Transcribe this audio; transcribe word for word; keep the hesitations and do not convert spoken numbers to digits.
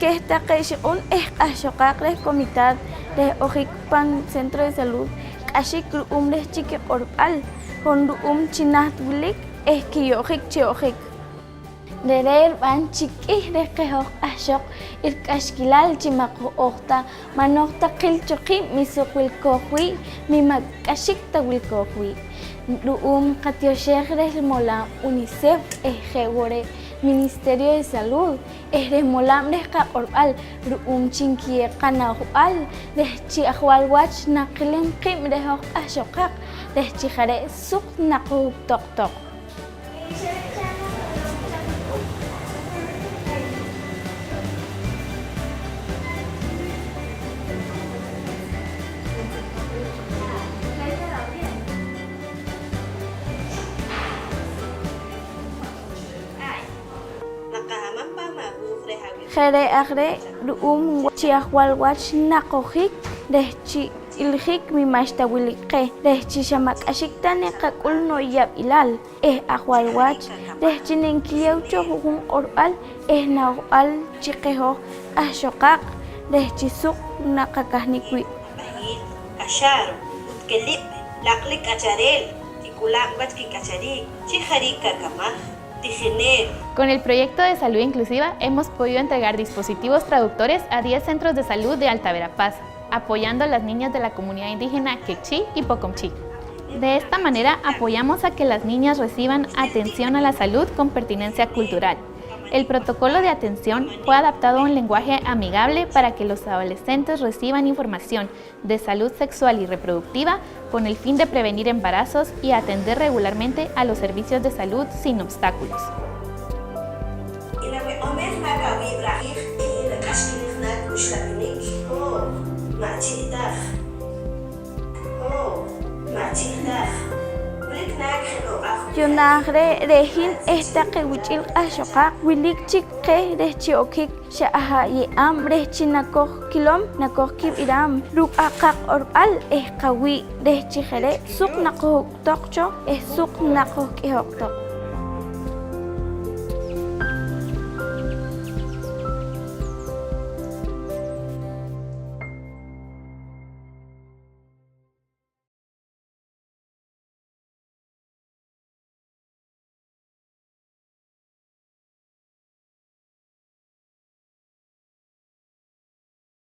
Keh taqe ixq'un eh q'ahxoqaq reh Comitat reh ojik pan Centro de Salud k'axik ru'um reh chi kiq'orb'al, hon ru'um chi naht wilik eh kiyo'jik chi ojik. Re're' rib'an chi k'ih reh qeh hoj q'ahxoq i rik'axkilal chi ma' qoj-ooj ta, ma' nooj ta qil cho qiib' mi suq wilkooj wii', mi ma' k'axik ta wilkooj wii'. Ru'um qatioxej reh rimolab' UNICEF eh je' wo' re' Ministerio de Salud eh reh molaab' reh qaq'orb'al, ru'um chi nkiyeew qano'jb'al reh chi ajwal wach naqilim qiib' reh hoj q'ahxoqaq reh chi je' re' suq naqohuktoq toq. Je' re' aj re' ru'um chi ajwal wach naqojik reh chi iljik wi ma'xta wilik qeh, reh chi xa ma' k'axik ta nqak'ul no'jb'al yab'ilal eh ajwal wach reh chi nenkiyeew cho ju'jun q'orb'al eh no'jb'al chi qeh hoj q'ahxoqaq reh chi suq naqakahnik wii'. K'axaaro, utkelib', laq'lik k'achareel, kik'ulaab' wach kik'achariik, chi jariik kakamaj, tijineel. Con el proyecto de salud inclusiva hemos podido entregar dispositivos traductores a diez centros de salud de Alta Verapaz, apoyando a las niñas de la comunidad indígena Kekchi y Poqomchi. De esta manera apoyamos a que las niñas reciban atención a la salud con pertinencia cultural. El protocolo de atención fue adaptado a un lenguaje amigable para que los adolescentes reciban información de salud sexual y reproductiva con el fin de prevenir embarazos y atender regularmente a los servicios de salud sin obstáculos. Yu'naak re', re' hin eh taqe wich'iil q'ahxoqaq wilik chik qeh reh chi okik xa aha' ye'aab' reh chi nakojkilom, nakojkib'iram ruuk' qaq'orb'al eh qawii' reh chi je' re' suq naqohuktoq cho eh suq naqojk'ihoq toq.